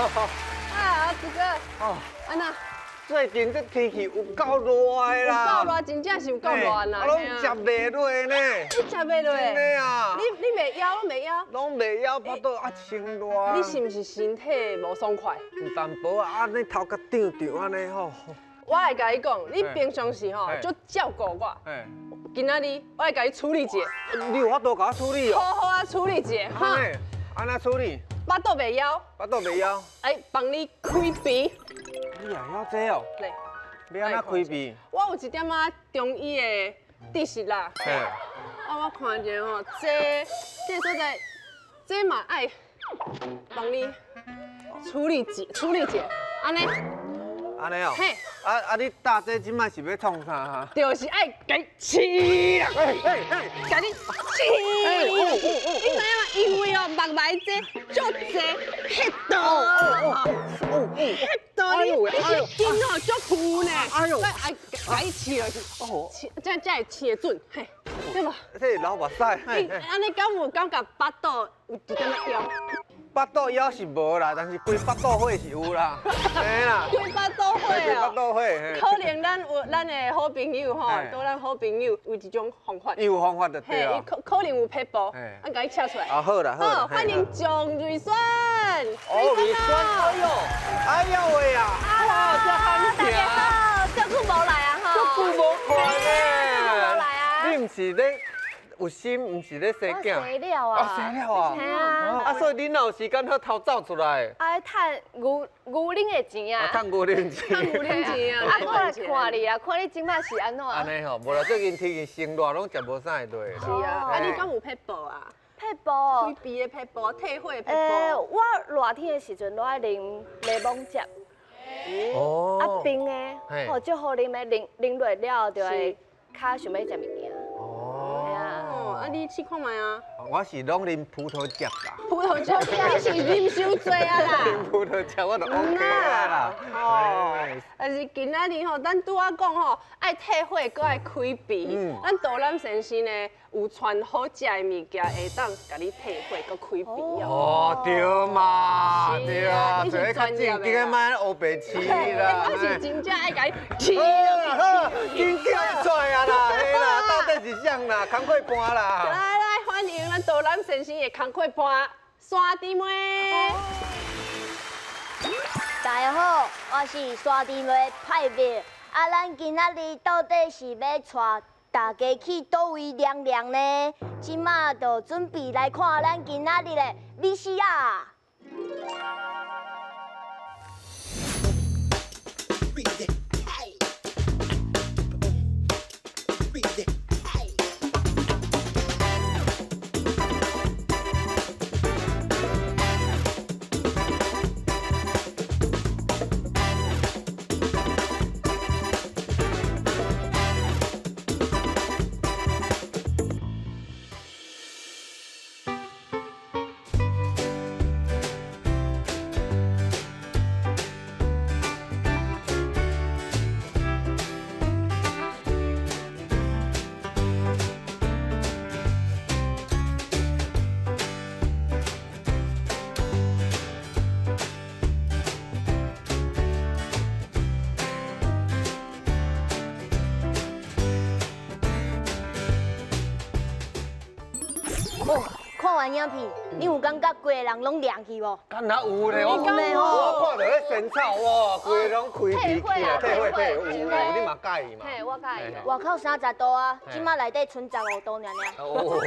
啊，这个，哦，按怎？最近这天气有够热的啦，有够热，真正是有够热啦。我拢食袂落呢。你食袂落？真的啊。你袂枵，拢袂枵？拢袂枵，腹肚啊穿热。你是毋是身体无爽快？有淡薄啊，按呢头壳胀胀按呢吼。我会共你讲，你平常时吼足照顾我。今仔日我会共你处理一下。你有法度共我处理哦？好好啊，处理一下。哈。按怎处理？腹肚袂枵。腹肚袂枵。哎，帮你开鼻。你也晓这哦？对。欲按怎开鼻？我有一点仔中医的知识啦。啊，我看者吼，这所在，这嘛爱帮你处理一处理一下，按呢。按呢哦。嘿。啊啊！你搭这这摆是欲创啥哈？就是爱共刺啦！共你刺！你知影吗？因为哦，目内这足济血道，血道你你筋哦足浮呢。哎呦！爱共你刺落去，刺这才会刺会准，嘿，对无？这是流目屎。你按呢敢有感觉腹肚有一点仔枵？腹肚枵是无啦，但是规腹肚火是有啦。嘿啦。规腹肚火哦。规腹肚火。可能咱有咱的好朋友吼，都咱好朋友有一种方法。伊有方法就对啊。可可能有撇步，咱共伊请出来。啊，好啦好啦。好，欢迎张瑞选。哦，瑞选，哎呦，哎呦喂啊！哇，这罕大家好，足久无来啊吼。足久无看呢。足久无来啊。你毋是咧？有心，毋是咧生囝。生了啊！生了啊！嘿啊！啊，所以恁哪有时间好偷走出来？啊，趁牛牛奶的钱啊！趁牛奶钱。趁牛奶钱啊！啊，我来看你啊，看你这摆是按怎？按呢吼，无啦，最近天气生热，拢食无啥会落。是啊，啊，你敢有撇步啊？撇步。开鼻的撇步，退火的撇步。我热天的时阵，拢爱啉柠檬汁。哦。啊，冰的，吼，足好啉的，啉啉落了就会较想欲食物件。啊，你试看觅啊！我是拢啉葡萄汁啦。葡萄汁，你是啉伤济啊啦！啉葡萄汁我就 OK 啊啦。哦，但是今仔日吼，咱拄仔讲吼，爱退火，阁爱开鼻。咱杜南先生呢，有传好食的物件，会当共你退火，阁开鼻哦。哦，对嘛，对啊，做较正经的，莫乌白痴啦。我是真正爱共你刺。好，紧叫伊出来啊啦，嘿啦，到底是啥啦？工课伴啦。来来，欢迎咱杜南先生的工课伴沙弟妹。大家好，我是沙弟妹派别。啊，咱今仔日到底是欲带大家去佗位凉凉呢？这马就准备来看咱今仔日的VCR。看完影片，你有感觉规个人拢凉去无？敢若有咧，我看到彼仙草哇，规个拢开鼻起来，退火退火，有有，你嘛佮意嘛？嘿，我佮意。外口30度啊，这马内底賰15度尔尔。哦，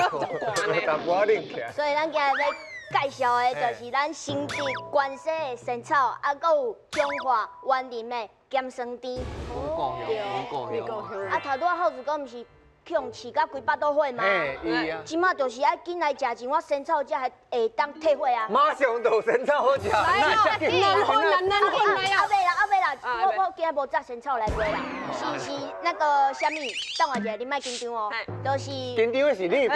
淡薄仔冷起来。所以咱今日欲介绍的，就是咱新竹关西的仙草，啊，阁有彰化员林的咸酸甜。对。啊，头拄仔浩子哥毋是去予饲甲规腹肚火吗？这马就是爱紧来食一碗仙草，才会当退火啊！马上就有仙草好食。来啦，难混啦，难混来啊！啊袂啦，啊袂啦，我今日无扎仙草来卖啦，是那个啥物？等我一下，你莫紧张哦。就是紧张的是你吧？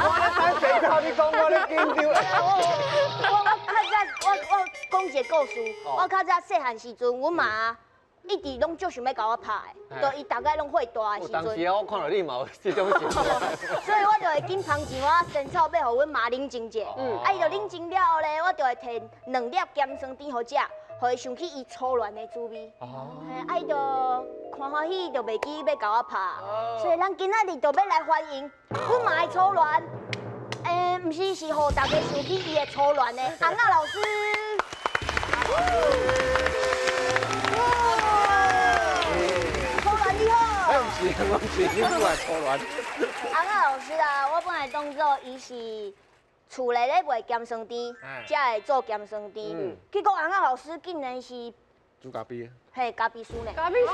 我咧等仙草，你讲我咧紧张。我较早，我讲一个故事。我较早细汉时阵，阮妈一直攏足想欲共我拍的，就伊逐擺攏火大的時陣。有當時我看著你嘛有這種情況。所以我就會緊捧一碗仙草欲予阮媽冷靜者。啊，伊就冷靜了後咧，我就會提兩粒鹹酸甜予食，予伊想起伊初戀的滋味。哦。啊，伊就看歡喜，就袂記欲共我拍。所以咱今仔日就欲來歡迎阮媽的初戀。毋是，是予大家想起伊的初戀的尪仔老師。初戀你好。哎，毋是，我毋是，你是我的初戀。尪仔老師啊，我本來當做伊是厝內咧賣鹹酸甜，才會做鹹酸甜。結果尪仔老師竟然是煮咖啡的。嘿，咖啡師呢？咖啡師。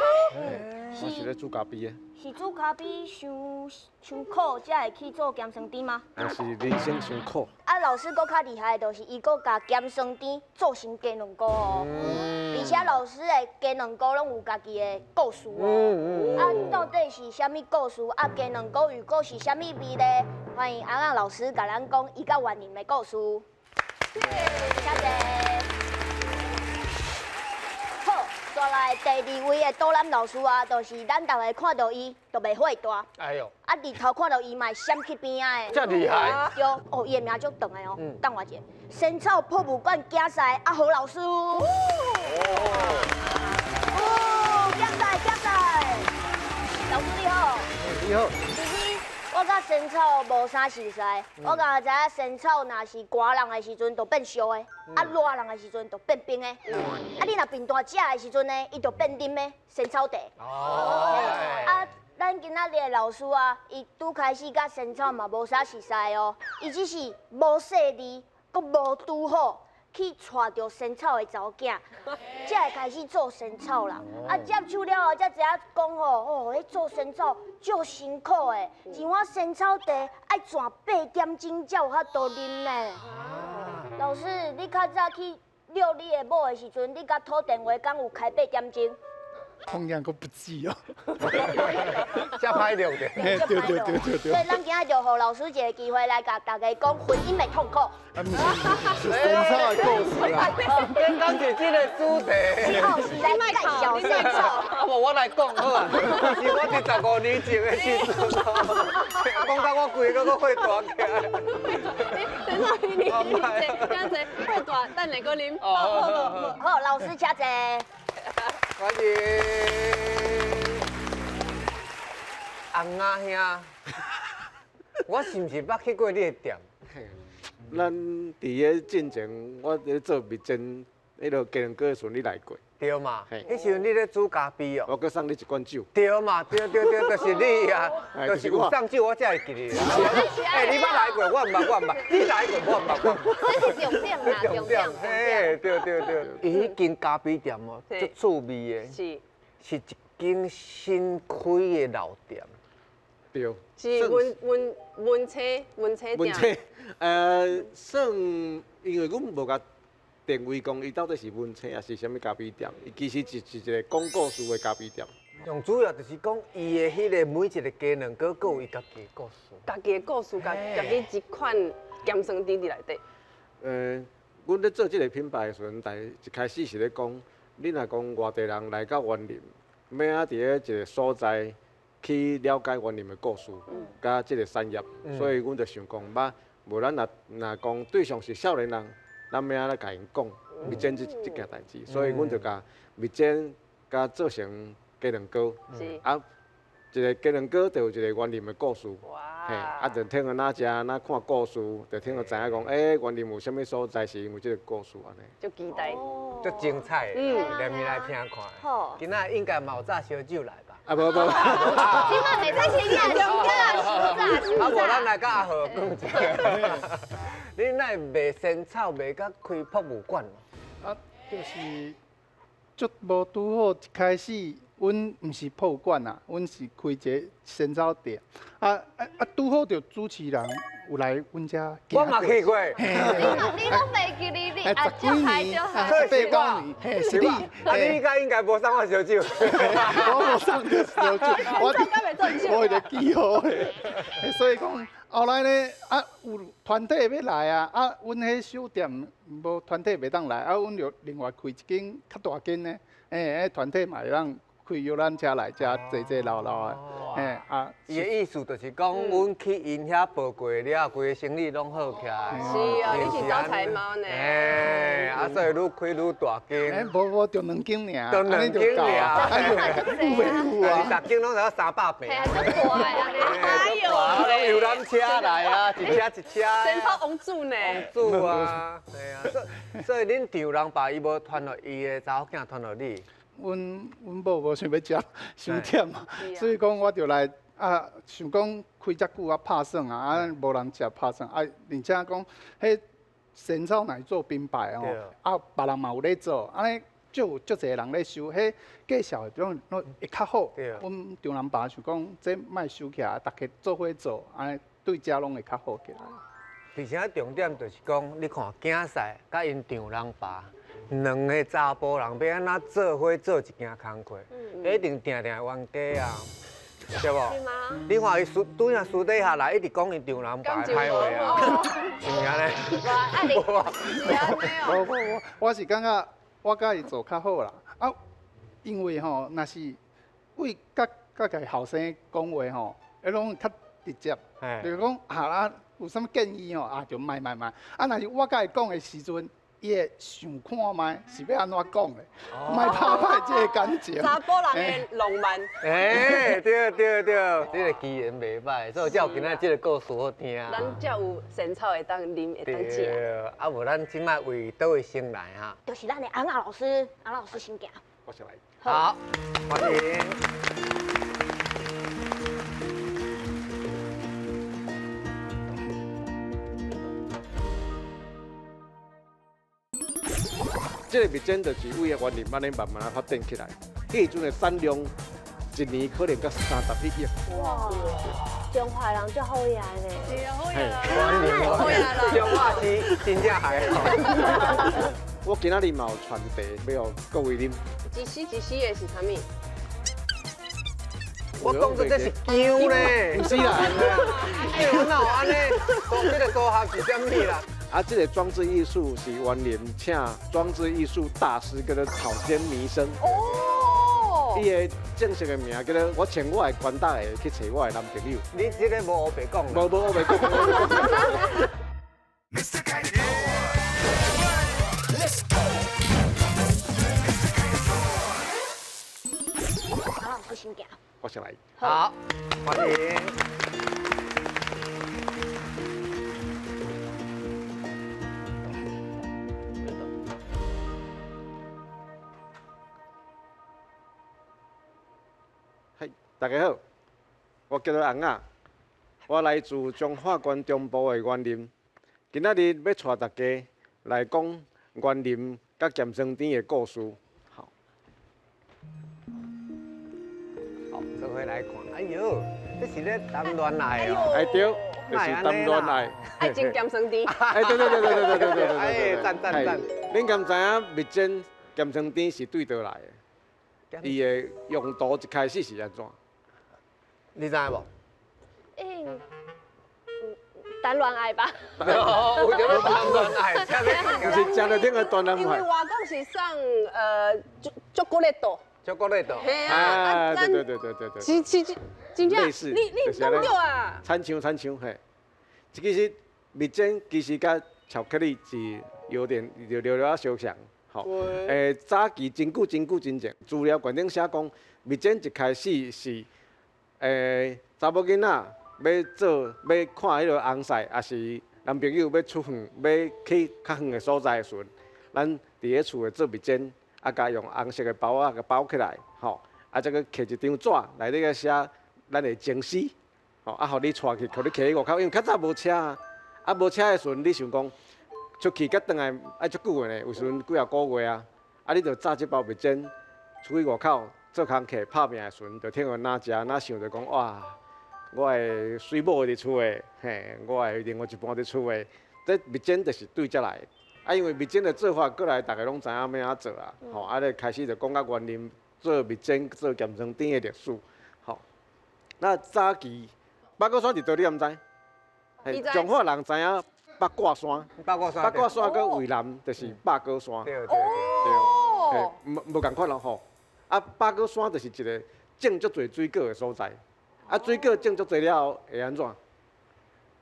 我是咧煮咖啡的。是煮咖啡傷傷苦，才會去做鹹酸甜嗎？我是人生傷苦。啊，老師閣較厲害的，就是伊閣共鹹酸甜做成雞卵糕哦。而且老師的雞卵糕攏有家己的故事哦。啊，到底是啥物故事？啊，雞卵糕又閣是啥物味咧？歡迎尪仔老師共咱講伊佮員林的故事。謝謝。好，煞來第二位的導覽老師啊，就是咱逐个看著伊就袂火大。哎呦！啊，日頭看著伊嘛會閃去邊仔的。這厲害！對，哦，伊的名足長的哦。等我一下，仙草博物館寄塞阿何老師。哦，寄塞寄塞，老師你好。你好。其實我佮仙草無啥熟似，我敢知影仙草若是寒人的時陣就變燒的，啊熱人的時陣就變冰的，啊你若平淡食的時陣呢，伊就變啉的仙草茶。哦。啊，咱今仔日的老師啊，伊拄開始佮仙草嘛無啥熟似哦，伊只是無細膩，閣無拄好。去娶著仙草的查某囝，才會開始做仙草啦。啊，接手了後才知影講吼，哦，彼做仙草足辛苦的，一碗仙草茶愛轉8點鐘才有法度啉呢。老師，你較早去遛你的某的時陣，你共討電話，敢有開八點鐘？同樣閣不止哦，遮歹錄著。對對對對對。所以咱今仔就予老師一個機會來共大家講婚姻的痛苦。啊，毋是，是仙草的故事啦。剛剛是這個主題。是哦，是來介紹仙草。啊，無我來講好啊。是我佇15年前的時陣，講到我規个閣火大起來。等下你你這樣子火大，等下閣啉。好，好，老師請坐。歡迎尪仔兄，我是毋是捌去過你的店？咱佇咧進前，我咧做蜜煎，彼个雞卵糕的時陣，你來過。對嘛？彼時陣你咧煮咖啡哦。我閣送你一罐酒。對嘛？對對對，就是你啊，就是有送酒，我才會記得。欸，你捌來過，我毋捌，我毋捌。你來過，我毋捌，我毋捌。這是重點啦，重點。嘿，對對對。伊彼間咖啡店哦，足趣味的，是一間新開的老店。對。是文青店。文青，算，因為阮無共定位講，伊到底是文青抑是啥物咖啡店？伊其實是一個講故事的咖啡店。上主要就是講伊的彼個每一個雞卵糕，閣有伊家己的故事。家己的故事，家己一款鹹酸甜佇內底。阮咧做這個品牌的時陣，但一開始是咧講，你若講外地人來到員林，欲按佇咧一個所在去了解員林的故事，佮這個產業，所以阮就想講，捌無咱若若講對象是少年人。咱欲按怎共𪜶講蜜煎這件代誌，所以阮就共蜜煎共做成雞卵糕，啊，一個雞卵糕就有一個員林的故事，嘿，啊，就聽予哪食哪看故事，就聽予知影講，欸，員林有啥物所在是因為這個故事按呢。足期待，足精彩的，連面來聽看。今仔應該嘛有紮燒酒來吧？啊，無無。這馬袂使先食，啊，無咱來佮阿何講一下。你哪會賣仙草賣甲開博物館？啊，就是足無拄好，一開始阮毋是博物館啊，阮是開一个仙草店。啊啊啊！拄好著主持人有來阮遮。我嘛去過。你攏袂記得你啊？十幾年，八九年，嘿，是你。啊，你應該無送我燒酒。我無送著燒酒，我我會記好的。所以講，後來呢，啊，有團體欲來啊，啊，阮彼小店無團體袂當來，啊，阮就另外開一間較大間的，欸，團體嘛會當開遊覽車來遮坐坐留留的，嘿啊。伊的意思就是講，阮去𪜶遐報過了，規个生意攏好起來。是哦，你是招財貓呢。欸，啊，所以愈開愈大間。欸，無無，就兩間爾，就兩間爾，有袂有啊？逐間攏有300平。嘿啊，足大的哎呦，攏遊覽車來啊，一車一車。仙草王子呢？王子啊，嘿啊，所以恁丈人爸伊無傳予伊的查某囝，傳予你。阮某無想欲食，傷忝啊，所以講我就來啊，想講開遮久啊，拍算啊，啊無人食拍算啊，而且講彼仙草若做品牌哦，啊別人嘛有咧做，按呢就有足濟人咧收，彼介紹的攏會較好。阮丈人爸想講，這莫收起來，逐家做伙做，按呢對遮攏會較好起來。而且重點就是講，你看囝婿佮𪜶丈人爸。兩个查埔人欲按怎做伙做一件工课，一定定定冤家啊，對無？你看伊私拄仔私底下來，一直講𪜶丈人爸的歹話啊，是毋是按呢？無無無，我是感覺我佮伊做較好啦。啊，因為吼，若是為佮佮家後生講話吼，彼攏較直接，就是講啊，有啥物建議吼，啊就莫莫莫。啊，若是我佮伊講的時陣。伊會想看覓是欲按怎講咧，莫拍歹這个感情。查埔人的浪漫。欸，對對對，這个機緣袂歹，所以才有今仔這个故事好聽。咱才有仙草會當啉，會當食。對，啊無咱這擺為佗位先來哈？就是咱的翁仔老師，翁老師先行。我先來。好，歡迎。這个蜜餞就是為了員林按呢慢慢仔發展起來。彼時陣的產量一年可能到31億。哇！彰化人足好野呢。是啊，好野啦。好野啦。彰化是真正還好。我今仔日嘛有傳茶，欲予各位啉。一絲一絲的是啥物？我當作這是薑呢。毋是啦。欸，我哪有按呢？這个組合是啥物啦？啊，這个裝置藝術是員林請裝置藝術大師叫做草間彌生。哦。伊的正式的名叫做我穿我的寬帶去揣我的男朋友。你這个無烏白講。無無烏白講。好，老師先行。我先來。好，歡迎。大家好，我叫做翁仔，我來自彰化縣中部的員林。今仔日欲帶大家來講員林佮鹹酸甜的故事。好，好，做伙來看。哎喲，這是咧談戀愛哦。哎對，就是談戀愛。愛情鹹酸甜。哎對對對對對對對對對。哎，讚讚讚。恁敢知影蜜餞鹹酸甜是對佗來的？伊的用途一開始是按怎？你知無？欸，談戀愛吧。哦，有啥物談戀愛？毋是食著頂個談戀愛。因為外國是送巧克力豆。巧克力豆。嘿啊，對對對對對對。是是真正。你講對啊。親像親像嘿，其實蜜餞其實佮巧克力是有點有略略仔相像，吼。欸，早期真久真久真前，資料館頂寫講，蜜餞一開始是。欸，查某囡仔欲做欲看彼个翁婿，抑是男朋友欲出远，欲去較遠的所在的时阵，咱伫咧厝内做蜜餞，啊，共用紅色的包仔共包起來，吼，啊，再閣摕一張紙內底閣寫咱的情詩，吼，啊，予你帶去，予你徛去外口，因為較早無車啊，啊，無車的時陣，你想講出去佮轉來愛足久的呢，有時陣幾仔個月啊，啊，你就紮這包蜜餞出去外口。做工課拍拚的時陣，就聽予哪食哪想著講哇，我的水某佇厝的，嘿，我的另外一半佇厝的，這蜜餞就是對這來的。啊，因為蜜餞的做法，過來逐家攏知影欲按怎做啊，吼，啊，咧開始就講到員林做蜜餞、做鹹酸甜的歷史，吼。那早期八卦山佇佗，你敢知？嘿，彰化人知影八卦山，八卦山，八卦山閣渭南就是八哥山。對對對。哦，無無仝款咯吼。啊，百果山就是一個種足濟水果的所在。啊，水果種足濟了後會按怎？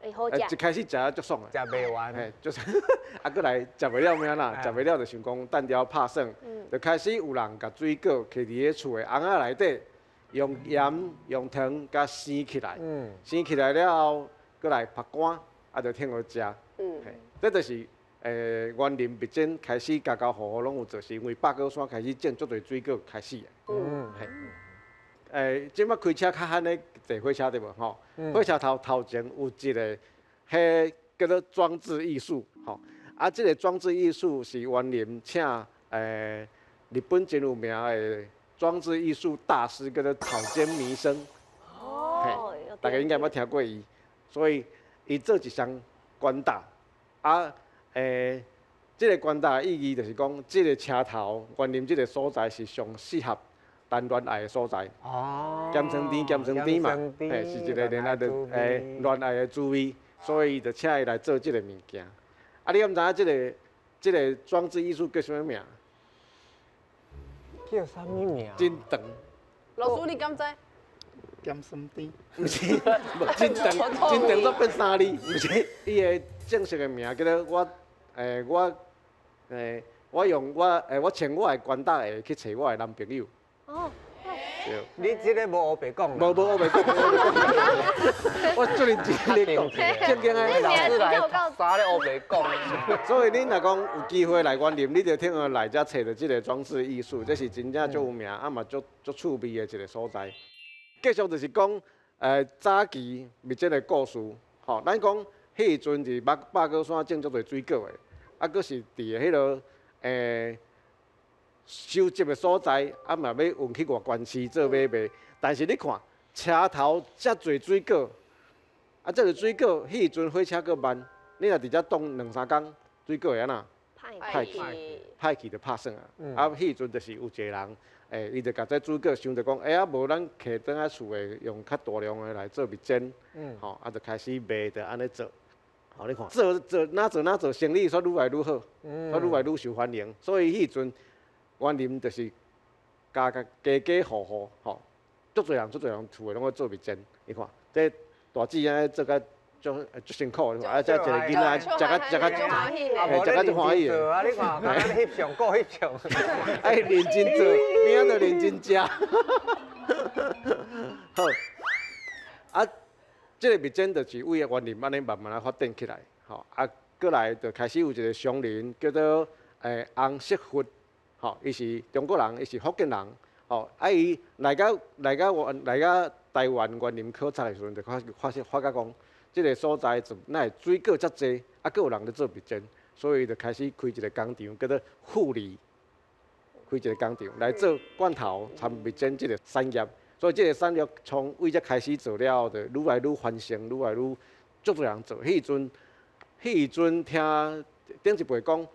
會好食。一開始食得足爽的。食袂完。嘿，就是啊，閣來食袂了欲按怎？食袂了就想講等著拍算，就開始有人共水果囥佇咧厝的甕仔內底，用鹽用糖共生起來，生起來了後，閣來曝乾，啊，就天予食。嘿，這就是員林蜜煎開始家家戶戶攏有做，是因為百果山開始種足濟水果開始的。嘿，這擺開車較罕咧坐火車對無吼？火車頭頭前有一個，彼叫做裝置藝術，吼。啊，這個裝置藝術是員林請日本真有名的裝置藝術大師，叫做草間彌生。哦，大家應該捌聽過伊，所以伊做一雙懸擔，啊，這個懸擔的意義就是講，這個車頭員林這個所在是上適合談戀愛的所在。哦。鹹酸甜，鹹酸甜嘛，嘿，是一個戀愛的戀愛的滋味，所以伊就請伊來做這個物件。啊，你敢知影這個裝置藝術叫啥物名？叫啥物名？真長。老師，你敢知？鹹酸甜。毋是，真長，真長煞變三字，毋是。伊的正式的名叫做我，我，我用我，我穿我的懸擔鞋去揣我的男朋友。哦。對。你這个無烏白講。無無烏白講，我足認真咧講，正經的。老師來啥咧烏白講。所以恁若講有機會來員林，你就聽下來遮揣著這個裝置藝術，這是真正足有名，啊嘛足足趣味的一個所在。繼續就是講，早期蜜煎的故事，吼，咱講彼時陣是百百果山種足濟水果的，啊，閣是佇彼个收集的所在，啊嘛欲運去外縣市做買賣。但是你看，車頭遮濟水果，啊，遮濟水果，彼時陣火車閣慢，你若佇遮擋兩三工，水果會按怎？歹去，歹去就拍算啊。啊，彼時陣就是有一個人，伊就共這水果想著講，啊，無咱提轉來厝的，用較大量的來做蜜煎，吼，啊，就開始賣，就按呢做。吼，你看，做做哪做哪做，生意煞愈來愈好，煞愈來愈受歡迎。所以彼陣員林就是家家家家戶戶，吼，足濟人足濟人厝的攏咧做蜜煎。你看，這大姊按呢做甲足足辛苦，你看，啊，這一個囡仔食甲食甲，嘿，食甲足歡喜的。啊，你看，剛剛翕相，閣翕相。愛認真做，邊仔就認真食。好，啊，這個蜜煎就是為員林按呢慢慢仔發展起來，吼，啊，閣來就開始有一個商人叫做洪錫佛，吼，伊是中國人，伊是福建人，吼，啊，伊來到來到來到台灣員林考察的時陣，就發發現發覺講，這個所在怎哪會水果遮濟，啊，閣有人咧做蜜煎，所以就開始開一個工廠，叫做富利，開一個工廠來做罐頭摻蜜煎這個產業。所以這個產業從為這開始做了後，就愈來愈繁盛，愈來愈足濟人做。彼時陣，彼時陣聽頂一輩講，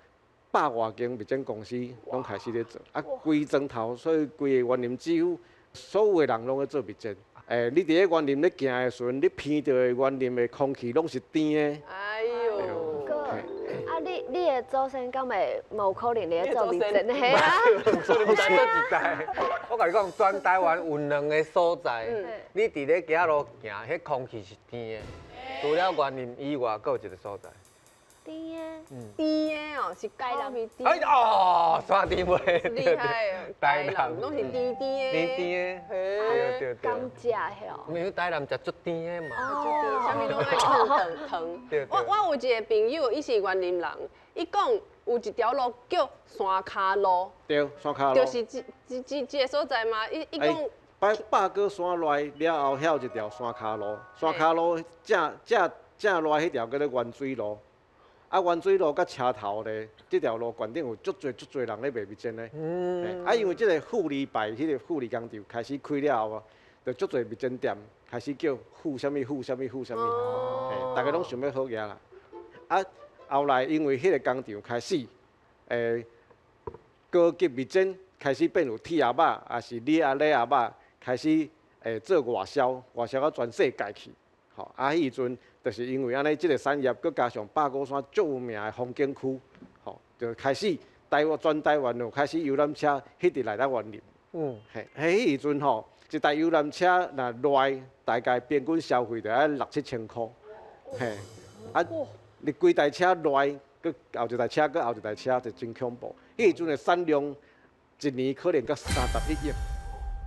百外間蜜煎公司攏開始咧做，啊，規莊頭，所以規个員林幾乎所有的人攏咧做蜜煎。你佇咧員林咧行的時陣，你鼻著的員林的空氣攏是甜的。哎喲，哥，啊你你的祖先敢會無可能咧做蜜煎？嘿啊！所以毋知佗一代。我共你講，全台灣有兩个所在，你佇咧街仔路行，彼空氣是甜的。除了員林以外，閣有一个所在。甜的。甜的哦，是台南。哎哦，山甜味。厲害哦，台南攏是甜甜的。甜甜的。對對對。甘蔗的。因為台南食足甜的嘛。足甜，啥物攏愛糖糖糖。我我有一個朋友，伊是員林人，伊講有一條路叫山跤路。對，山跤路。就是這這這這个所在嘛，伊伊講。百百果山內了後，遐有一條山跤路，山跤路正正正內彼條叫做源水路。啊，源水路佮車頭咧，這條路懸頂有足濟足濟人咧賣蜜煎咧。啊，因為這個富利牌彼個富利工廠開始開了後，就足濟蜜煎店開始叫富啥物富啥物富啥物，嘿，逐家攏想欲好額啦。啊，後來因為彼個工廠開始，高級蜜煎開始變有鐵盒仔，抑是鋁仔鋁盒仔，開始做外銷，外銷到全世界去。吼，啊，彼時陣就是因為按呢，這个產業，閣加上百果山足有名的風景區，吼，就開始台灣全台灣就開始遊覽車彼直來咱員林。嘿，彼時陣吼，一台遊覽車若來，大概平均消費就愛六七千箍。嘿，啊，你規台車來，閣後一台車，閣後一台車，就真恐怖。彼時陣的產量，一年可能到31億。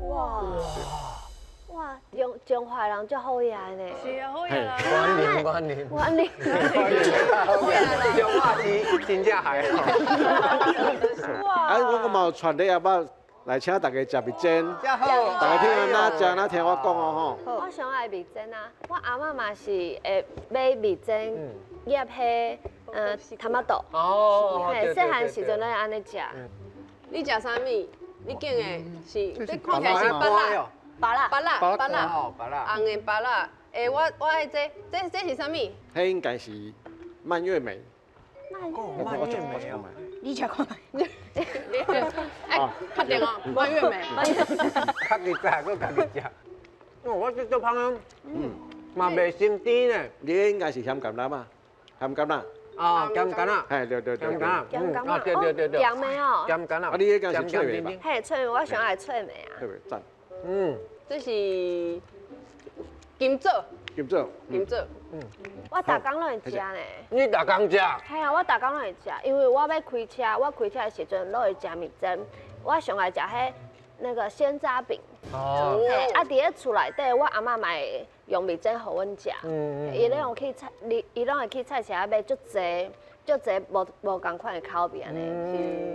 哇！哇，中中華人足好額呢。是啊，好額啦。員林員林。員林。彰化是真正還好。啊，我嘛有傳禮盒仔來請大家食蜜煎。遮好。大家聽按怎食，按怎聽我講哦吼。我上愛蜜煎啊！我阿嬤嘛是會買蜜煎醃彼蠶仔肚。嘿，細漢時陣攏會按呢食。你食啥物？你揀的是，這看起來是芭樂。芭樂，芭樂，芭樂，芭樂，紅的芭樂。欸，我愛這，這是啥物？彼應該是蔓越莓。蔓越莓哦。你食看覓？哎，確定哦，蔓越莓。家己食，閣家己食。哦，我這做芳的，嘛袂傷甜呢。你應該是鹹柑仔嘛？鹹柑仔。啊，鹹柑仔。嘿，對對對。鹹柑仔。鹹柑仔。對對對對。鹹的哦。鹹柑仔。啊，你彼個是脆梅吧？嘿，脆梅，我上愛脆梅啊。脆梅讚。這是金棗。金棗。金棗。我逐工攏會食呢。你逐工食？嘿啊，我逐工攏會食，因為我欲開車，我開車的時陣攏會食蜜煎。我上愛食彼那個鮮渣餅。哦。啊，佇咧厝內底，我阿嬤嘛會用蜜煎予阮食。伊攏用去菜，伊攏會去菜市仔買足濟足濟無無仝款的口味按呢。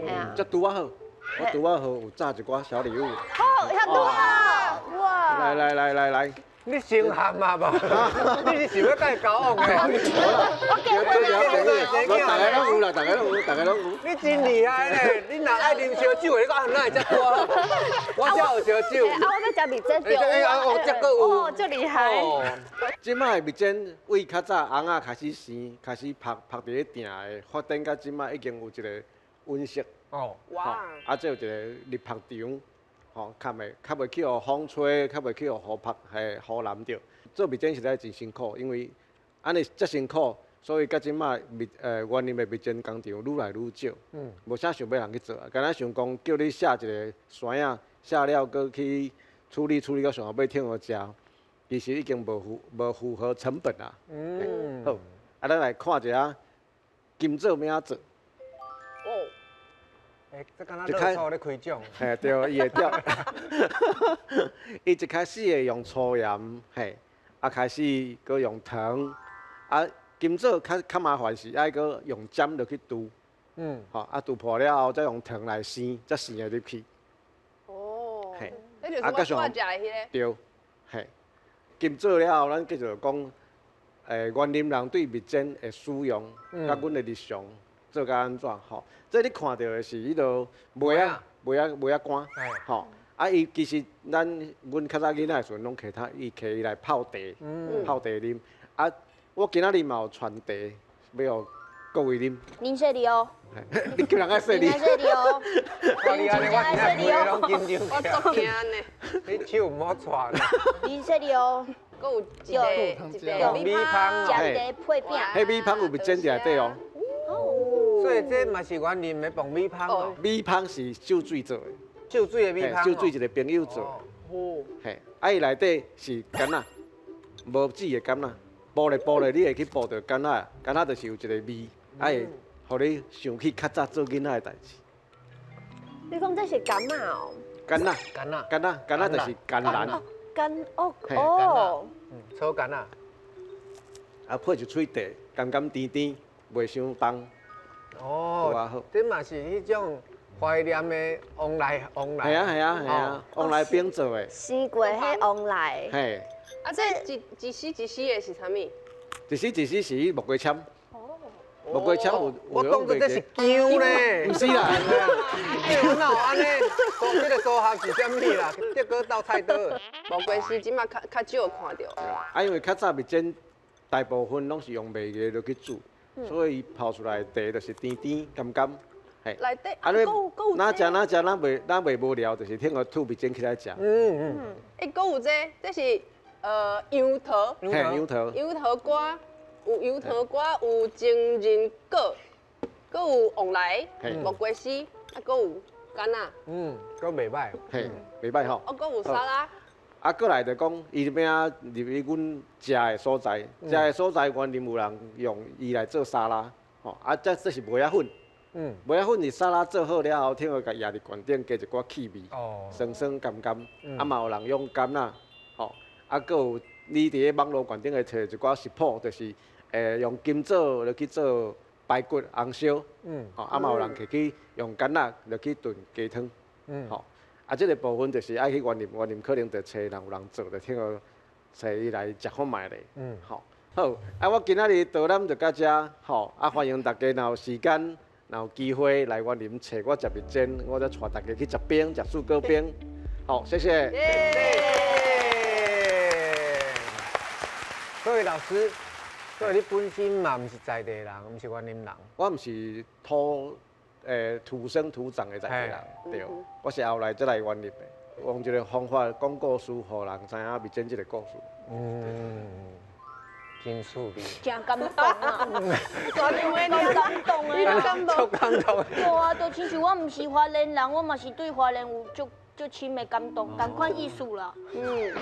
嘿啊。這拄仔好，我拄仔好有炸一寡小禮物。好，遐拄好。哇！來來來來來。你先喊啊吧！你是想欲共伊交往的？我結婚啦！我大家攏有啦，大家攏有，大家攏有。你真厲害咧！你若愛啉燒酒的，你講哪會遮多？我遮有燒酒。啊，我欲食蜜煎。哎哦，這閣有。哦，足厲害。這擺的蜜煎為較早尪仔開始生，開始曝曝佇咧埕的，發展到這擺已經有一個溫室。哦。哇！啊，這有一個日曝場。吼，較袂去予風吹，較袂去予雨曝，嘿，雨淋著。做蜜煎實在真辛苦，因為按呢遮辛苦，所以到這擺蜜員林的蜜煎工廠愈來愈少，無啥想欲人去做啊。敢若想講叫你寫一個山仔，寫了閣去處理處理到上後尾忝予食，其實已經無符合成本啊。好，啊，咱來看一下金棗欲按怎做。欸，這敢若樂透咧開獎。嘿，對，伊會釣。伊一開始會用粗鹽，嘿，啊開始閣用糖，啊金棗較較麻煩是愛閣用針落去櫥，吼，啊櫥破了後再用糖來生，才生會入去。哦。嘿。彼就是我拄仔食的彼个。對，嘿。金棗了後，咱繼續講，員林人對蜜煎的使用，佮阮的日常。做甲按怎吼？這你看著的是彼落麥仔、麥仔、麥仔乾，吼。啊，伊其實咱阮較早囡仔的時陣，攏摕它，伊摕伊來泡茶，泡茶啉。啊，我今仔日嘛有傳茶，欲予各位啉。啉細膩哦。你叫人愛細膩。啉細膩哦。你按呢，我真正規个攏緊張。我足驚呢。你手毋好掣呢。啉細膩哦。閣有一個一個米香，食一個配餅。彼米香有蜜煎佇內底哦。所以這嘛是員林的爆米香哦。米香是秀水做的，秀水的米香。秀水一個朋友做的。哦。嘿，啊伊內底是柑仔，無籽的柑仔，剝咧剝咧，你會去剝著柑仔，柑仔就是有一個味，啊會予你想起較早做囡仔的代誌。你講這是柑仔哦？柑仔，柑仔，柑仔，柑仔就是甘藍。柑哦哦。草柑仔。啊，配一喙茶，甘甘甜甜，袂傷重。哦，這嘛是彼種懷念的旺來旺來。係啊係啊係啊，旺來餅做的。生過彼旺來。嘿。啊，這一一絲一絲的是啥物？一絲一絲是木瓜籤。哦。木瓜籤有。我當作這是薑呢。毋是啦。哪有按呢？這个組合是啥物啦？結果鬥菜刀。木瓜絲這馬較較少看著。啊，因為較早蜜煎大部分攏是用麥芽落去煮。所以泡出來的茶就是甜甜甘甘，嘿。內底啊，你若食若食，咱袂咱袂無聊，就是聽個吐蜜煎起來食。欸，閣有這，這是楊桃。嘿，楊桃。楊桃乾，有楊桃乾，有情人果。閣有旺來、木瓜絲，啊，閣有柑仔。嗯，閣袂䆀。嘿，袂䆀吼。哦，閣有沙拉。啊，過來就講，伊欲按怎入去阮食的所在，食的所在員林有人用伊來做沙拉，吼，啊，這是麥仔粉，麥仔粉是沙拉做好了後，聽予共壓佇罐頂加一寡氣味，酸酸甘甘，啊嘛有人用柑仔，吼，啊，閣有你佇咧網路罐頂會揣一寡食譜，就是用金棗落去做排骨紅燒，吼，啊嘛有人摕去用柑仔落去燉雞湯，吼。啊，這個部分就是愛去員林，員林可能就揣人有人做，就聽予揣伊來食看覓咧。嗯，吼，好，啊，我今仔日導覽就到遮，吼，啊，歡迎大家若有時間，若有機會來員林揣我食蜜餞，我再帶大家去食冰，食水果冰。好，謝謝。各位老師，所以你本身嘛毋是在地人，毋是員林人。我毋是土生土長的在地人，對，我是後來才來員林的。用一個方法講故事，予人知影蜜餞這個故事。嗯，真趣味。真感動啊！真感動啊！感動，感動。對啊，就親像我毋是花蓮人，我嘛是對花蓮有足足深的感動，仝款意思啦。嗯，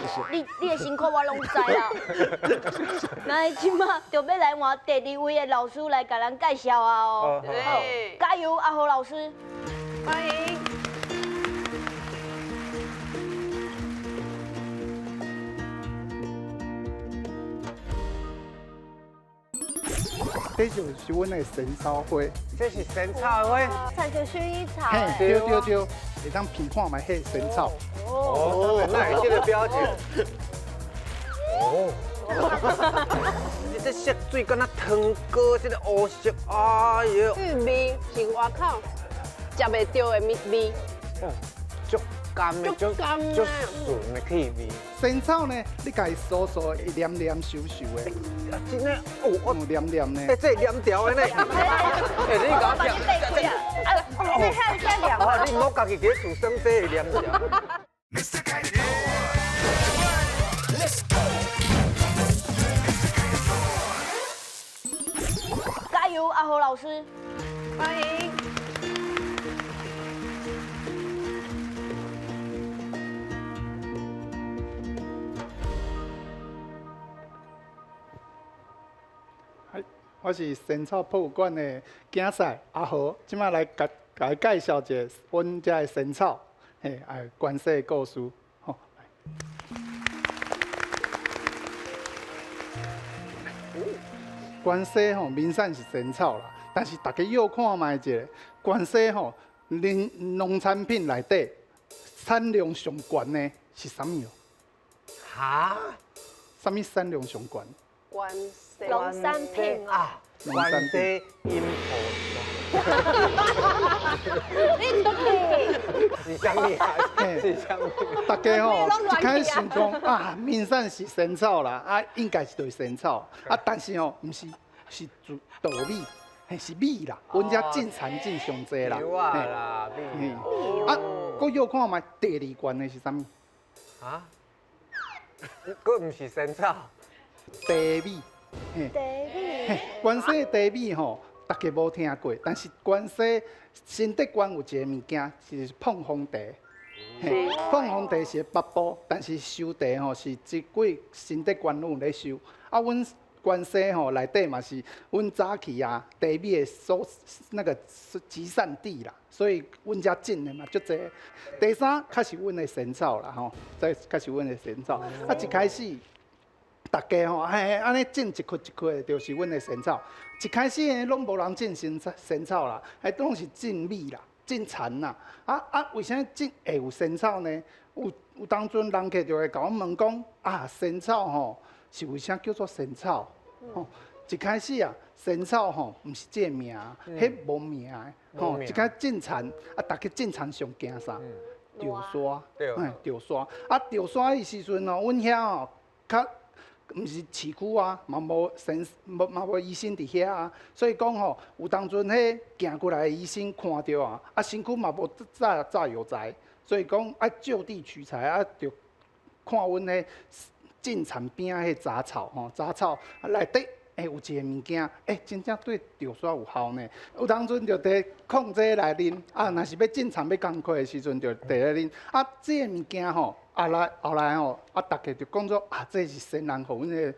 你的辛苦我攏知啦。那這馬就欲來換第二位的老師來共咱介紹啊哦。好，加油，阿豪老師。歡迎。這就是阮的仙草花。這是仙草花。親像薰衣草。嘿，對對對，會當品看覓彼仙草。哦，哪會這个表情？哦。你這色水敢若糖果，這个烏色，哎喲。這个味是外口食袂著的味味。哦，足甘的，足甘足順的氣味。仙草呢，你共伊酥酥的，黏黏咻咻的。啊，真的，哦，哦，黏黏呢。欸，這黏條的呢。欸，你共我拆。啊，你遐遮黏。哦，你毋好家己佇咧厝耍這會黏條。加油，阿豪老師。歡迎。我是仙草博物館的囝婿阿豪，這擺來共共介紹一下阮遮的仙草，嘿，啊，關西的故事，吼。關西吼，名產是仙草啦，但是大家要看覓一下，關西吼，恁農產品內底產量上懸的是啥物哦？哈？啥物產量上懸？關西農產品啊，關西櫻桃。你都是啥物啊？是啥物？大家吼一開始想講啊，名產是仙草啦，啊，應該是就是仙草，啊，但是吼，毋是，是稻米，嘿，是米啦。阮遮種田種上濟啦。有啊啦，米。啊，閣臆看覓，第二懸的是啥物？啊？閣毋是仙草？茶米。茶米。關西的茶米吼，大家無聽過，但是關西新德縣有一個物件是膨風茶。嘿，膨風茶是北部，但是收茶吼是這幾新德縣攏有咧收。啊，阮關西吼內底嘛是阮早期啊茶米的所那個集散地啦，所以阮遮種的嘛足濟。第三，較是阮的仙草啦吼，這較是阮的仙草。啊，一開始。大家吼，嘿，按呢種一塊一塊的，就是阮的仙草。一開始呢，攏無人種仙草，仙草啦，彼攏是種米啦，種田啦。啊啊，為啥種會有仙草呢？有當陣人客就會共阮問講，啊，仙草吼是為啥叫做仙草？吼，一開始啊，仙草吼毋是這個名，彼無名的。吼，一開始種田，啊，大家種田上驚啥？著沙，嘿，著沙。啊，著沙彼時陣吼，阮遐吼較。毋是市區啊，嘛無先，無嘛無醫生佇遐啊，所以講吼，有當陣彼行過來的醫生看著啊，啊身軀嘛無炸炸藥材，所以講愛就地取材啊，就看阮彼種田邊仔彼雜草吼，雜草內底欸，有一个物件，欸，真正對潮沙有效呢。有當陣就提礦這來啉，啊，若是欲進田欲工課的時陣，就提來啉。啊，這個物件吼，啊來後來吼，啊，大家就講做啊，這是仙人予阮的，予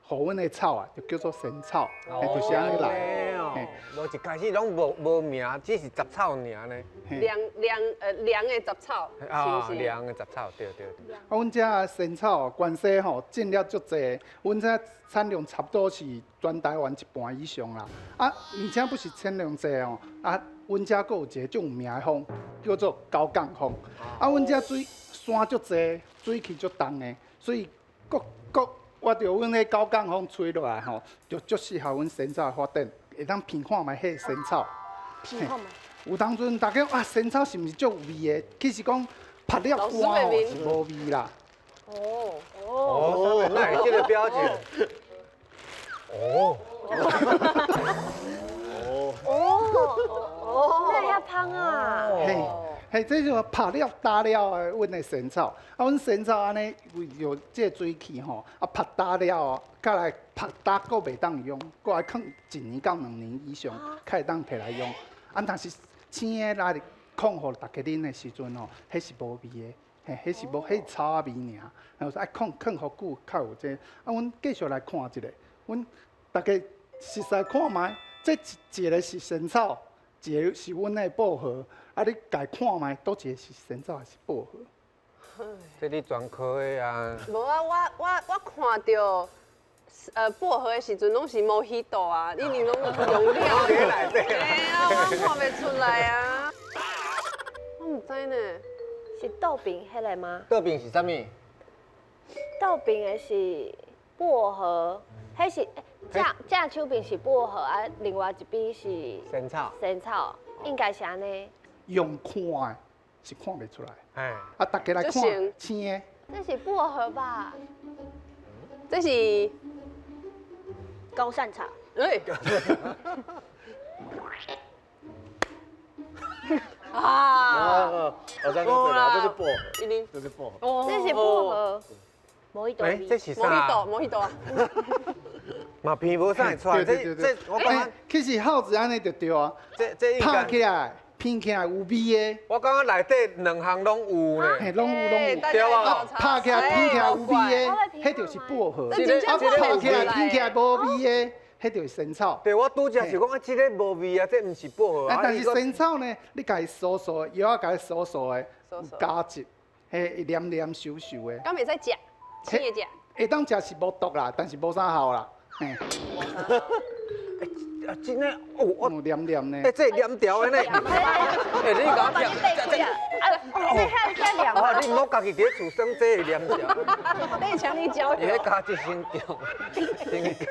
阮的草啊，就叫做仙草，欸，就是按呢來。哦，無一開始攏無無名，只是雜草爾呢。涼涼涼的雜草，啊，涼的雜草，對對對。啊，阮遮仙草關西吼種了足濟，阮遮產量差不多是全台灣一半以上啦。啊，而且不是產量濟哦，啊，阮遮閣有一個足有名的風，叫做高崗風。啊，阮遮水山足濟，水氣足重的，所以各各我著阮彼高崗風吹落來吼，就足適合阮仙草的發展。會當聞看覓彼仙草，聞看覓。有當陣大家啊，仙草是毋是足有味的？其實講曝了乾吼是無味啦。哦哦，哪會這個表情？哦哦哦，哪會遐芳啊？嘿，嘿，這就曝了焦了的，阮的仙草。啊，阮仙草按呢為著這個水氣吼，啊曝焦了後，閣來曝焦閣袂當用，閣愛囥一年到兩年以上，才會當提來用。啊，若是青的來控予大家啉的時陣吼，彼是無味的，嘿，彼是無，彼是草仔味爾。然後愛囥囥予久，較有這個。啊，阮繼續來看一下，阮大家熟似看覓，這一一個是仙草，一個是阮的薄荷。啊，你共看覓，佗一個是仙草還是薄荷？這你專科的啊？無啊，我我我看著薄荷的時陣，攏是摩希多啊，一定攏用料。嘿啊，我看袂出來啊。我毋知呢。是豆餅彼個嗎？豆餅是啥物？豆餅的是薄荷，彼是正正手邊是薄荷啊，另外一邊是仙草。仙草應該是按呢。用看的是看袂出來。啊，大家來看青的。這是薄荷吧？這是高山茶。欸。啊！我這是薄荷，這是薄荷，這是薄荷。摩希多。欸，這是啥？摩希多，摩希多啊！嘛鼻無啥會出來，這這我感覺其實耗子按呢就對啊。這這應該拍起來。聞起來有味的，我感覺內底兩項攏有呢，嘿，攏有攏有，對啊，拍起來聞起來有味的，彼就是薄荷；啊，拍起來聞起來無味的，彼就是仙草。對，我拄才是講啊，這个無味啊，這毋是薄荷。啊，但是仙草呢，你共伊酥酥的，藥仔共伊酥酥的，有膠質，彼黏黏溼溼的。敢會使食？青的食？會當食是無毒啦，但是無啥效啦。嘿。啊，真的哦，我黏黏呢。欸，這黏條的呢。欸，你共我聽，這這，啊，這遐遐黏啊！你毋好家己佇咧厝耍這會黏條。你強力膠。伊彼膠質先強，先強。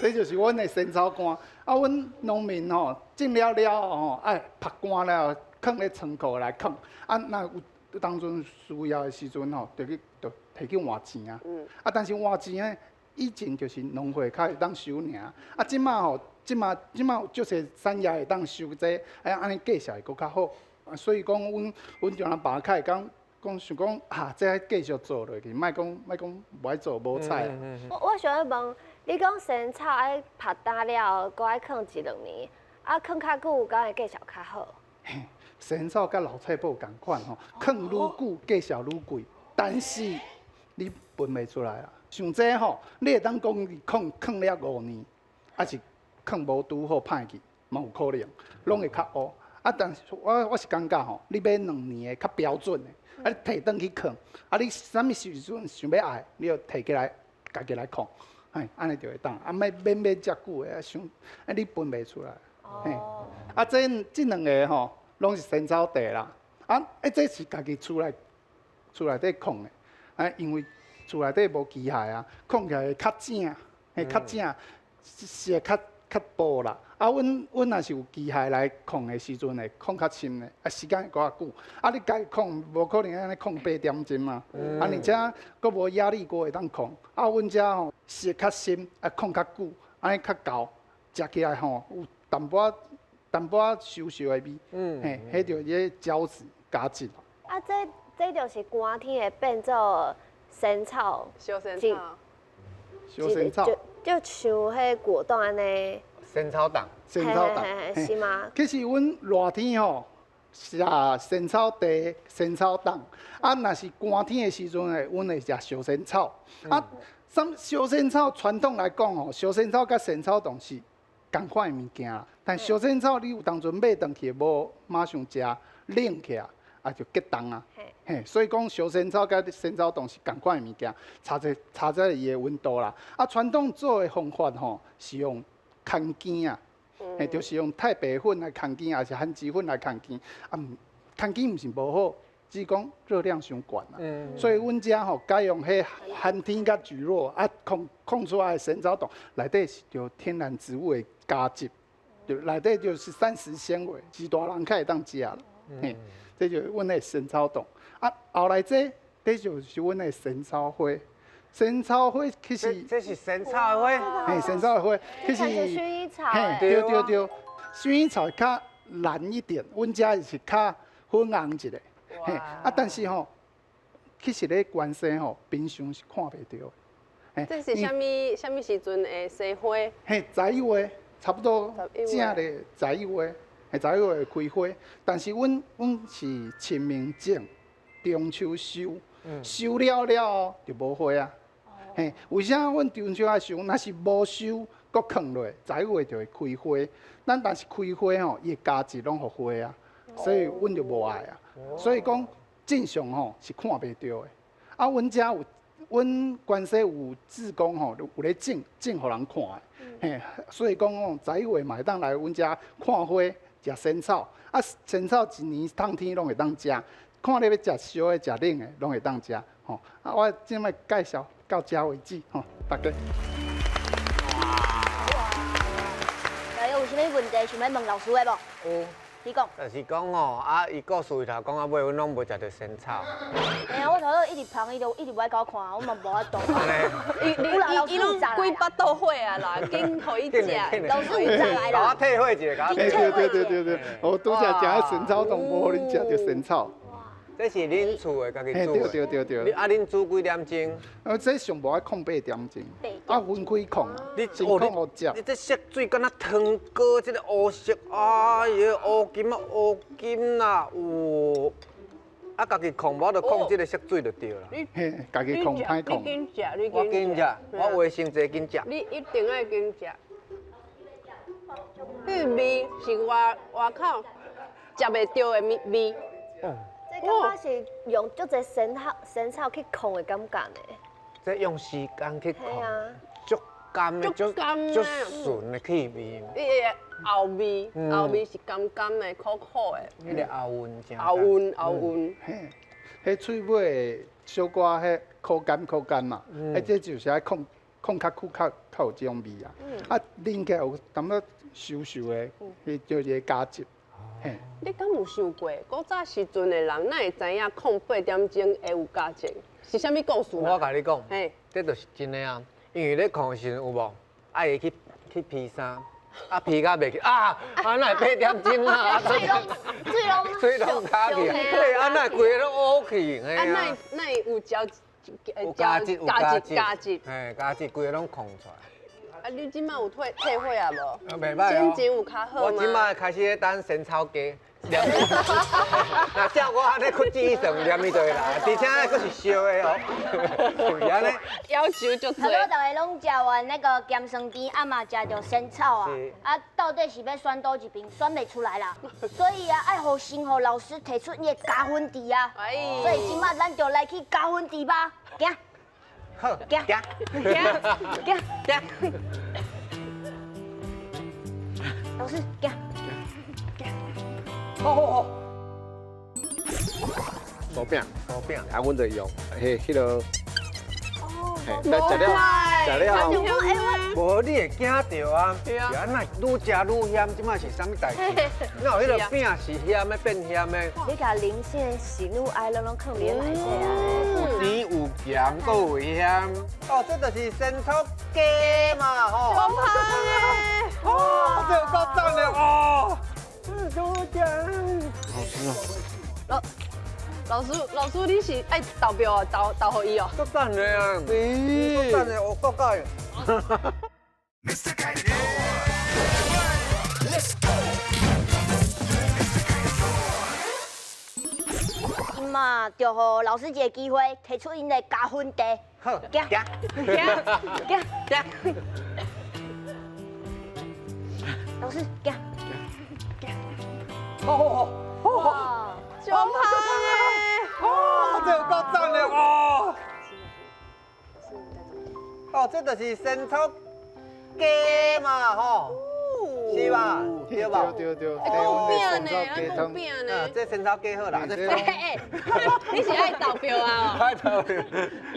這就是阮的仙草乾。啊，阮農民吼種了了後吼，愛曝乾了後，囥咧倉庫來囥。啊，若有當陣需要的時陣吼，就去就提去換錢啊。啊，但是換錢呢，以前就是農會較會當收爾。啊，這馬吼。這馬這馬有足濟產業會當收這個，啊，按呢繼續會閣較好。所以講，阮阮丈人爸較會講講想講啊，這愛繼續做落去，莫講莫講無愛做無彩。我想欲問，你講仙草愛曝焦了後，閣愛囥一兩年，啊，囥較久，敢會繼續較好？嘿，仙草佮老菜脯仝款吼，囥愈久價數愈貴，但是你聞袂出來啊。像這吼，你會當講伊囥囥了五年，抑是囥無拄好歹去，嘛有可能，攏會較烏。啊，但是我我是感覺吼，你買兩年的較標準的，啊，你提轉去囥，啊，你啥物時陣想欲愛，你就提起來，家己來囥，嘿，按呢就會當。啊，莫免買遮久的，啊，傷，啊，你分袂出來。嘿，啊，這這兩个吼，攏是仙草茶啦。啊，欸，這是家己厝內厝內底囥的，啊，因為厝內底無機械啊，囥起來會較正，會較正，是會較較薄啦。啊，阮阮若是有機械來囥的時陣，會囥較深的，啊，時間會閣較久。啊，你家己囥無可能按呢囥八點鐘啊。啊，而且閣無壓力鍋會當囥。啊，阮遮吼色較深，啊，囥較久，按呢較厚，食起來吼有淡薄仔淡薄仔溼溼的味。嘿，彼就彼膠質加質。啊，這這就是寒天會變做仙草，小仙草，小仙草。就像彼果凍按呢。仙草凍。仙草凍，是嗎？其實阮熱天吼食仙草茶、仙草凍，啊，若是寒天的時陣咧，阮會食燒仙草。啊，燒仙草傳統來講吼，燒仙草佮仙草凍是仝款的物件啦。但燒仙草你有當陣買轉去無馬上食，冷起來啊就結凍啊。嘿，所以講燒仙草佮仙草凍是仝款的物件，差在差在伊的溫度啦。啊，傳統做的方法吼是用牽羹啊，嘿，就是用太白粉來牽羹，抑是番薯粉來牽羹。啊，毋牽羹毋是無好，只是講熱量傷懸啦。所以阮遮吼改用彼寒天佮蒟蒻啊，控控出來的仙草凍，內底是著天然植物的膠質，就內底就是膳食纖維，是大人較會當食啦。嘿，這就是阮的仙草凍。啊，後來這這就是阮的仙草花。仙草花其實這是仙草花，嘿，仙草花其實薰衣草，嘿，對對對，薰衣草較藍一點，阮遮是較粉紅一個，嘿，啊，但是吼，其實咧關西吼，平常是看袂著的。這是啥物啥物時陣的鮮花？嘿，11月，差不多正咧11月，嘿，11月開花。但是阮是清明種，中秋收，收了了後就無花啊。嘿，為啥阮中秋愛收？若是無收，閣囥落，11月就會開花。咱但是開花吼，伊的膠質攏予花啊，所以阮就無愛啊。所以講正常吼是看袂著的。啊，阮遮有，阮關西有志工吼，有咧種種予人看的。嘿，所以講吼，11月嘛會當來阮遮看花、食仙草。啊，仙草一年冬天攏會當食，看你欲食燒的、食冷的，攏會當食。吼，啊，我這擺介紹到這為止，吼，大家。哇！有啥物問題想欲問老師的無？有。你講。就是講吼，啊，伊故事裡頭講到尾，阮攏無食著仙草。哎呀，我頭先一直捧伊，就一直無愛共我看，我嘛無法度。伊伊伊攏規腹肚火啊啦，緊予伊食。老師有炸來啦。共我退火一下，對對對對對對，我拄才食彼仙草凍，無予恁食著仙草。這是恁厝的，家己煮的。對對對對。啊，恁煮幾點鐘？這上無愛控8點鐘。啊，分開控啊。你真控予食。你這色水敢若糖糕，這個烏色，哎呀，烏金啊，烏金啦，有。啊，家己控，無就控這個色水就對啦。嘿，家己控歹控。你緊食，你我緊食，我衛生濟緊食。你一定愛緊食。彼個味是外外口食袂著的味味。這感覺是用足濟仙草仙草去控的感覺呢。這用時間去控，足甘的，足足順的氣味。伊的後味，後味是甘甘的、苦苦的。彼個後韻真。後韻後韻。嘿，彼喙尾小可彼苦甘苦甘嘛，啊，這就是愛控控較久較較有這種味啊。啊，啉起來有淡薄溼溼的，彼叫做膠質。你敢有想過，古早時陣的人哪會知影控8點鐘會有價值？是啥物故事？我共你講，這就是真的啊！因為咧控的時陣有無，愛會去披衫，啊披甲袂去啊，啊哪會8點鐘啊？水攏焦去，對，啊哪會規个攏烏去？啊哪哪會有膠有膠質，有膠質，膠質，嘿，膠質規个攏控出來。啊，你這馬有退退火啊無？袂歹哦。心情有較好嗎？我這馬開始咧等仙草雞，若照我按呢屈指一算，念伊就會來，而且閣是燒的哦。是按呢。要求足濟。差不多大家攏食完那個鹹酸甜，啊嘛食著仙草啊，啊到底是欲選佗一邊，選袂出來啦。所以啊，愛予先予老師提出伊的加分題啊。所以這馬咱就來去加分題吧，行。好，行行行行。老師，行行。好好好。酥餅，酥餅，啊，阮就用彼彼个。哦，食了食了，無你會驚著啊？是啊，那愈食愈鹹，這馬是啥物代誌？那有彼個餅是鹹的變鹹的。你共人生的喜怒哀樂攏囥佇內底啊！有甜有鹹，閣有鹹。哦，這就是仙草雞嘛，吼。好香的！哦，這有夠讚的哦！多謝。好吃哦。老師，老師，你是愛投票啊？投投予伊哦。足讚的啊！足讚的，我國家。今嘛就予老师一个机会，提出𪜶的加分题。好，行行行行。老师，行。哦哦哦哇，就芳的，哦，这有够赞的哦！哦，这就是仙草鸡嘛，吼，是吧？对吧？对对对，欸，讲饼呢，鸡咱讲饼啊呢。这仙草鸡好啦，这欸，你是爱投票啊？爱投票。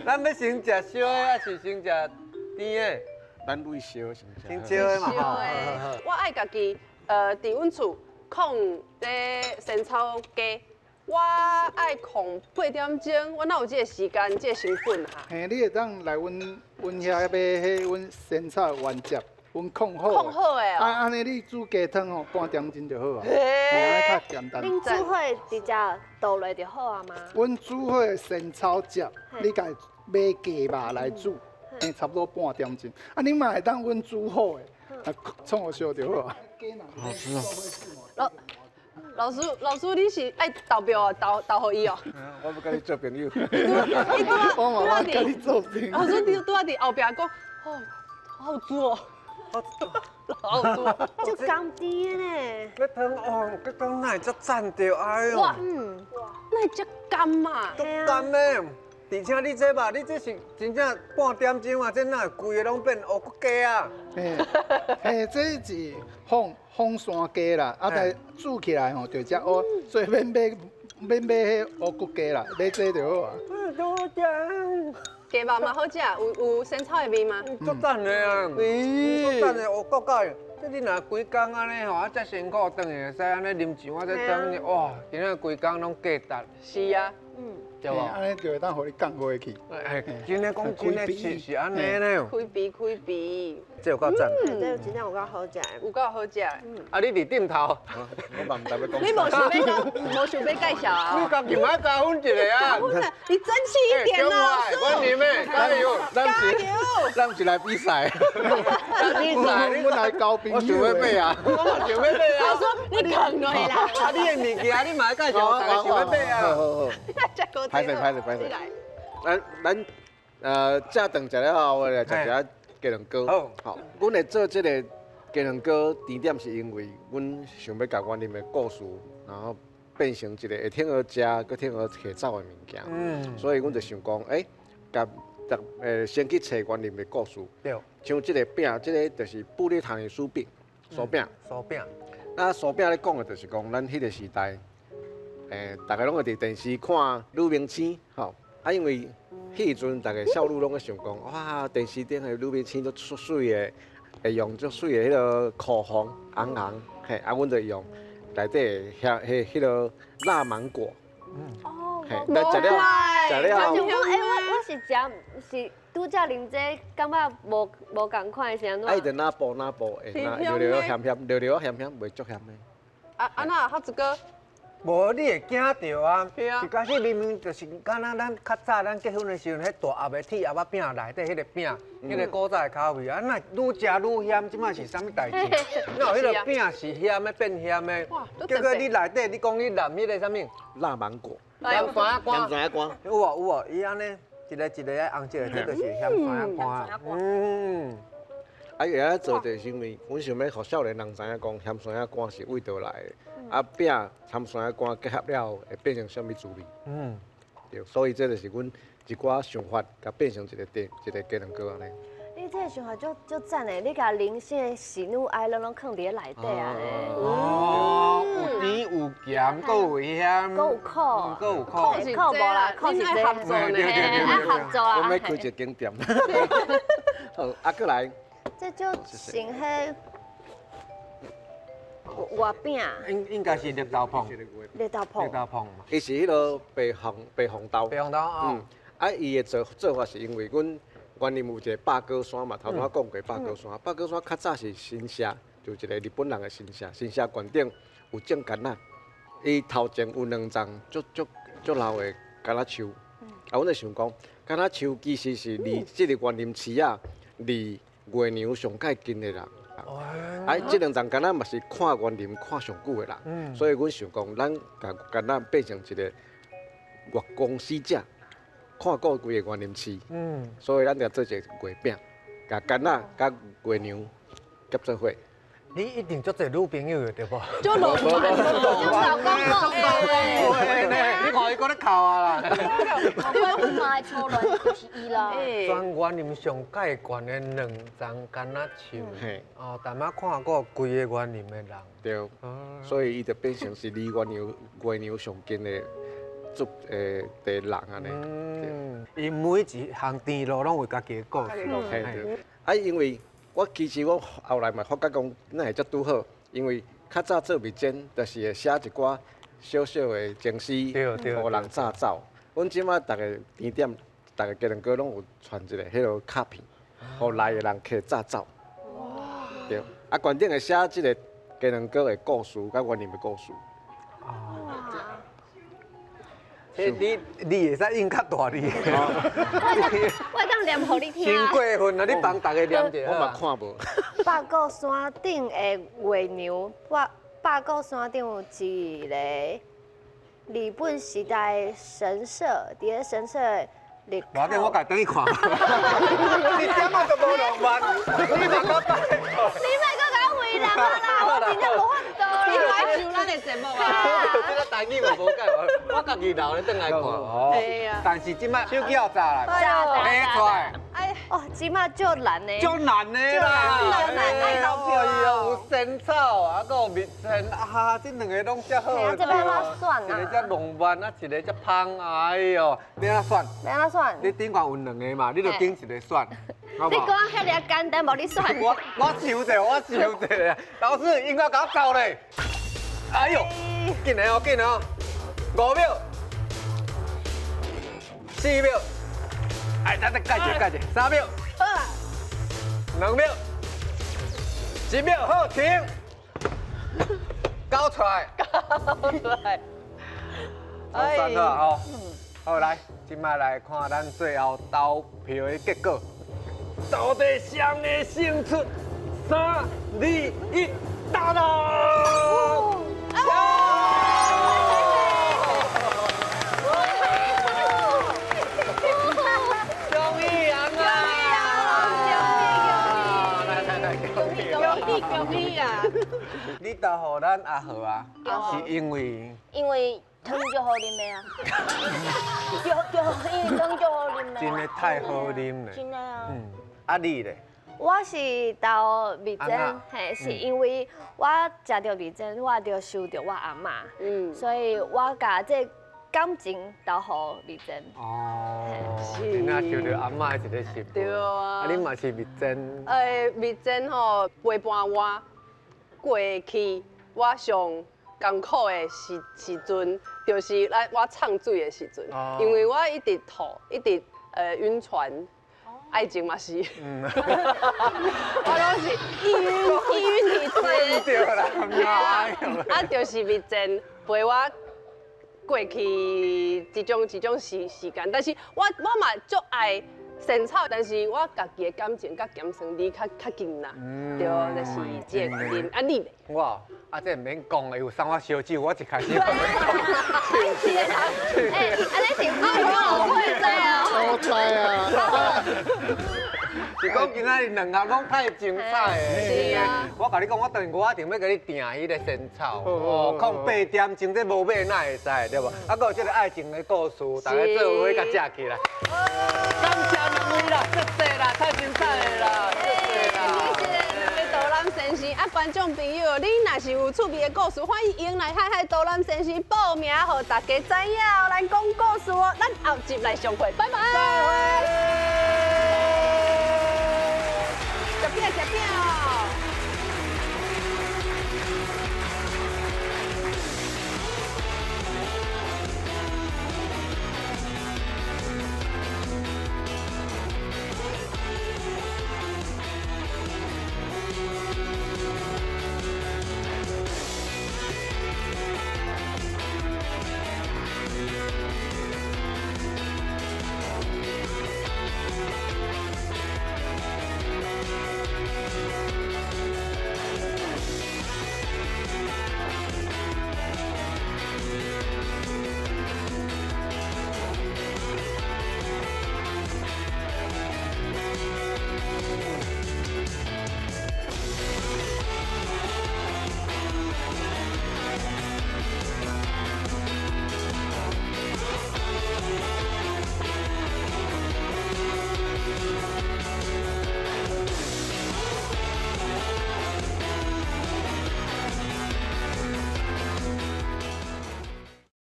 咱欲先食烧的，还是先食甜的？咱蕊烧先食。先烧的嘛，烧的。我爱家己，伫阮厝控这仙草鸡，我爱控八点钟，我哪有这个时间，这个成本哈？嘿，你会当来阮阮遐买彼阮仙草原汁，阮控好。控好的哦啊，按呢你煮鸡汤吼，半点钟就好啊。嘿，按呢较简单。恁煮好直接倒落就好啊吗？阮煮好的仙草汁，你共买鸡肉来煮，嘿，差不多半点钟。啊，你嘛会当阮煮好的，啊，创予烧就好啊。好吃哦。老师，老师，你是爱投票哦，投投予伊哦。我欲佮你做朋友。伊拄仔我嘛欲佮你做朋友。老师，你拄仔伫后壁讲，哦，好好煮哦，好好煮哦。就甘甜呢。这汤哦，这汤哪会遮赞著？哎哟，哇，哪会遮甘啊？足甘的。而且你这吧，你这是真正半点钟啊，这哪会规个拢变乌骨鸡啊？嘿，嘿，这是凤凤山鸡啦，啊，但煮起来吼就遮乌，所以免买免买彼乌骨鸡啦，买这就好啊。嗯，好食。鸡肉嘛好食，有仙草的味吗？足赞的啊！足赞的，乌骨鸡。这你若规工按呢吼，啊，遮辛苦，转去会使按呢啉一碗这汤，哇，真正规工拢价值。是啊。对无？按呢就会当予你降火去。哎，真的讲真的是是按呢呢。开鼻开鼻，这有够赞。这真正有够好食。有够好食。啊，你伫顶头。我嘛毋知欲讲。你无想欲讲，无想欲介绍啊？你家己嘛加分一个啊！加分啊！你争气一点啊！我你们加油！咱是咱是来比赛。比赛，我来交朋友。我想欲买啊！我嘛想欲买啊！我说你扛落啦！啊，你的物件你嘛爱介绍，大家想欲买啊！好好好。歹势歹势歹势。咱咱食顿食了后，我来食一下鸡卵糕。好，好，阮会做这个鸡卵糕，甜点是因为阮想欲共员林的故事，然后变成一个会挺好食、阁挺好提走的物件。所以阮就想讲，欸，共先去揣员林的故事。对。像这个饼，这个就是布列塔尼酥饼，酥饼。酥饼。那酥饼咧讲的，就是讲咱彼个时代，大家拢会伫电视看女明星，吼，啊，因为彼时阵逐个少女拢会想讲，哇，电视顶的女明星都足媠的，会用足媠的彼个口红，红红，嘿，啊，阮就用内底遐彼彼个辣芒果，哦，嘿，咱食了食了后，欸，我是食是拄才啉这，感觉无无仝款是按怎？啊，伊就哪步哪步，会哪溜溜咸咸，溜溜咸咸，袂足咸的。啊啊那哈子哥。无，你会惊著啊！一开始明明就是敢若咱较早咱结婚的时阵，彼大盒的铁盒仔饼内底彼个饼，彼个古早的口味啊，哪愈食愈咸，这摆是啥物代志？哪有彼个饼是咸的变咸的？结果你内底你讲你淋彼个啥物？辣芒果。咸蒜仔干。咸蒜仔干。有哦有哦，伊按呢一个一个红色的，这就是咸蒜仔干。啊，伊会做就是因为阮想欲予少年人知影讲咸蒜仔干是佗佗来的，啊饼咸蒜仔干结合了后会变成啥物滋味？对，所以这就是阮一寡想法，共变成一个店，一个鸡卵糕按呢。你这个想法足足赞的，你共人生的喜怒哀乐拢囥伫咧内底啊！哦，有甜有咸，阁有咸，阁有苦，阁有苦，苦无啦，苦是爱合作呢，爱合作啊！我欲开一间店。好，啊，阁来。这就成彼月饼，应应该是绿豆椪，绿豆椪，绿豆椪嘛。伊是彼个白红白红豆，白红豆啊。啊，伊的做做法是因为阮员林有一个百果山嘛，头拄仔讲过百果山，百果山较早是神社，就一个日本人的神社，神社悬顶有种柑仔，伊头前有两丛足足足老的柑仔树，啊，阮就想讲，柑仔树其实是离这个员林市仔离。月娘上蓋近的人。啊，這兩叢柑仔嘛是看園林看上久的人，所以阮想講，咱共柑仔變成一個月光使者，看顧規个園林市。所以咱就做一個月餅，共柑仔佮月娘結做伙。你一定足濟女朋友的對無？足浪漫，老公公，你看伊閣咧哭啊啦！我媽的初戀就是伊啦。全園林上蓋懸的兩叢柑仔樹，哦，淡仔看過規个園林的人。對，所以伊就變成是離月娘月娘上近的做的人按呢。嗯，伊每一項甜路攏有家己的故事。嘿對，啊，因為我其實我後來嘛發覺講，哪會遮拄好？因為較早做蜜煎，就是會寫一寡小小的情詩，予人紮走。阮這馬逐个甜點，逐个雞卵糕攏有傳一個彼囉卡片，予來的人摕紮走。對，啊，懸頂會寫這个雞卵糕的故事，佮園林的故事。你會使印較大字。我會當念予你聽。真過分啊！你幫大家念一下。我嘛看無。百股山頂的月娘，百股山頂有一个日本時代神社，佇咧神社入無要緊，我家轉去看。你點仔都無浪漫，你嘛閣拜。你莫閣共我為難啊啦！我真正無法度啦。你莫上咱的節目啊！這个台語嘛無解，我家己留咧轉來看。哦。但是這擺手機又炸啦，拿出來。哎，哦，這擺足難的。足難的啦。足難，愛投票。哎呦，有仙草啊，閣有蜜煎啊，這兩个攏遮好。這欲按怎選啊？一个遮浪漫啊，一个遮芳。哎呦，欲按怎選？欲按怎選？你頂懸有兩个嘛，你就揀一个選。你講遐爾簡單，無你選。我想者，我想者，老師應該共我教咧。哎呦，緊來哦，緊來哦，5秒，4秒，哎，等等，蓋一個，蓋一個，3秒，2秒，1秒，好，停，交出來，交出來，好，選好吼，好來，這擺來看咱最後投票的結果，到底誰會勝出？3、2、1，打啦！恭喜啊！来来来，恭喜恭喜恭喜啊！你投予咱阿和啊，是因為因為湯足好啉的啊，對對，因為湯足好啉的。真的太好啉了。真的啊。嗯，啊你咧？我是投蜜煎，嘿，是因為我食著蜜煎，我就想著我阿嬤，所以我共這感情投予蜜煎。哦，真正想著阿嬤的一个食。對啊。啊，你嘛是蜜煎？蜜煎吼陪伴我過去，我上艱苦的時陣，就是來我唱水的時陣，因為我一直吐，一直暈船。愛情嘛是，我攏是易暈易暈體質，對啦，啊，就是蜜煎陪我過去這種時間，但是我嘛足愛仙草，但是我家己的感情佮鹹酸味較近啦，對，就是這個原因。啊，你咧？我啊，這毋免講的，有送我燒酒，我一開始。哎，按呢是我會知啊，我知啊。是講今仔日兩項攏太精彩的。是啊。我共你講，我等我一定欲共你訂彼个仙草。哦，08點鐘這無買哪會使，對無？啊，閣有這个愛情的故事，大家做伙共食起來。感謝兩位啦，謝謝啦，太精彩的啦，謝謝啦。謝謝兩位導覽先生啊，觀眾朋友，你若是有趣味的故事，歡迎來海海導覽先生報名，予大家知影，咱講故事哦。咱後集來相會，拜拜。再會。